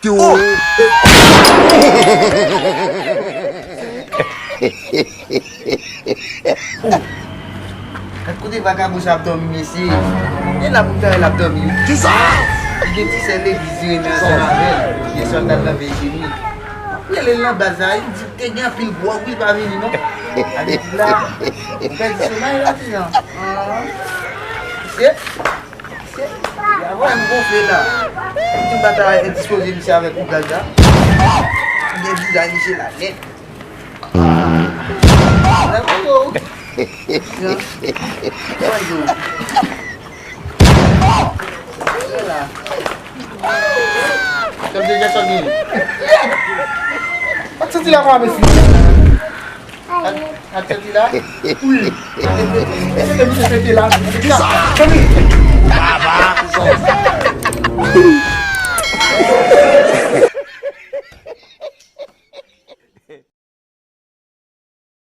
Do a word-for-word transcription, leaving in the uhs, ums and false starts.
Yo. Gad kote vagabon sa ap dòmi, mesye. E la pou ta, l ap dòmi, wi. Kisa? Li gen ti sè legliz li renmen ansanm avè l. Yè swa l t al nan veye jeni. Rele l nan baz la, li di te gen anpil gwòg, wi, pa vini, non. Gade ti la. Ou pèdi somèy la, ti jan. Mesye. Misye, misye ap gonfle la. Ti bata endispoze misye avèk kougaj la. Li gen vizaj misye la nèt. Nan kote w? Nan kote w? Vwala. Kòm se Jason gen. Ak santi la kwa, mesye. Ak, ak santi la? Wi. E se te misye fete la. Kisa? Kisa? Baba.